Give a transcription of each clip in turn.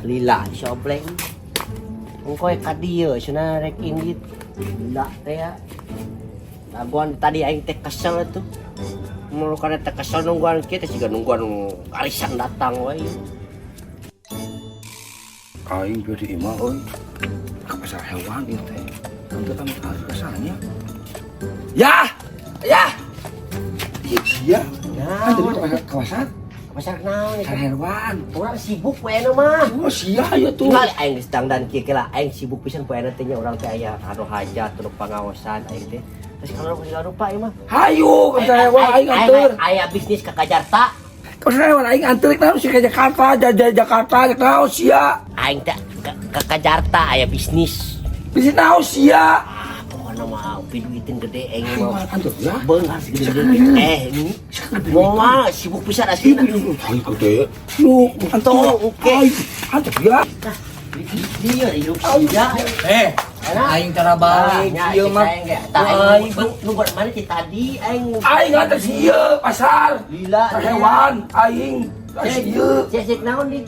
Lila si Obleng. Engkoy ka dieu cenah rek indit. Lila teh ya. Laguan tadi aing teh kesel tuh. Mun kana teh kesel nungguan kieu teh siga nungguan arisan datang we. Aing jadi imah euy. Ke pasar hewan ieu teh. Teu kan kesannya. Ya! Ya! Iya. Nah, Kan tadi ke pasar, ke pasar naon pasar itu? Hewan. Urang sibuk poe mah. Oh, sia ya tuh. Tinggal aing geus dangdan kieu lah, aing sibuk pisan poe teh nya, urang teh aya anu hajat terus pangaosan aing teh. Terus kalau segala rupa ieu mah. Hayu ke pasar hewan aing anteur. Aya bisnis ke Jakarta. Ke pasar hewan aing anteur naon sih ke Jakarta, jajah Jakarta, naon sia. Aing teh ke Jakarta aya bisnis. Bisnis naon sia. Ah, pokoknya mah duitin gede aing Aing mah. mah anteur ya. Beunghar segede-gede. Eh, ini moal sibuk pisan aslinya. Aing gede. Lu Tong, oke. Aing anteur ya. Dia hidup sia. Eh, aing cara balik ieu mah. Aing nu buat mana ti tadi aing. Aing anteur sia pasar. Lila. Pasar hewan aing. Sia. Cek cek naon di?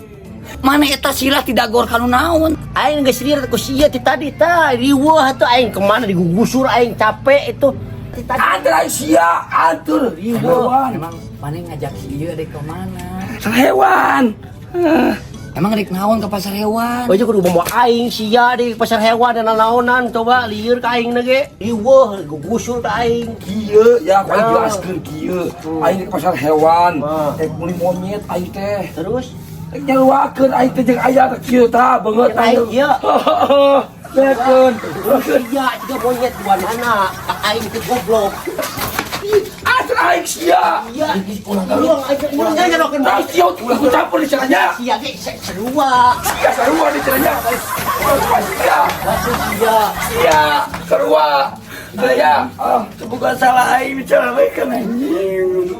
Mana eta sila tidak gor kanu naon? Aing geus lieur ku sia ti tadi tah. Riweuh atuh aing kemana digugusur aing capek itu. Ti tadi. Anteur aing sia, anteur hewan. Emang mana ngajak si ieu dek ke mana? Pasar hewan. Ah. Emang rek naon ke pasar hewan? Oh, kudu bawa aing sia di pasar hewan dan naonan, coba lieur ka aing na ge. Riweuh gugusur ka aing. Kieu ya, aku aing Ah. jelaskeun kieu. Aing ke pasar hewan, Ah. rek meuli monyet aing teh. Terus Rek nyaruakeun aing teh jeung aya teh kieu tah beungeut. Jeung aing kieu? Heeh. Bekeun. Sia juga monyet dua nana. Ka aing teh goblok. Anteur aing sia. Iya, ulang aja, ulang aja nyarokeun. Nah, sia ulah ku campur di cenanya. Sia ge sarua. Sia sarua di cenanya. Ulah sia. Langsung sia. Sia sarua. Cenanya. Ah, Bukan salah aing bicara kan anjing.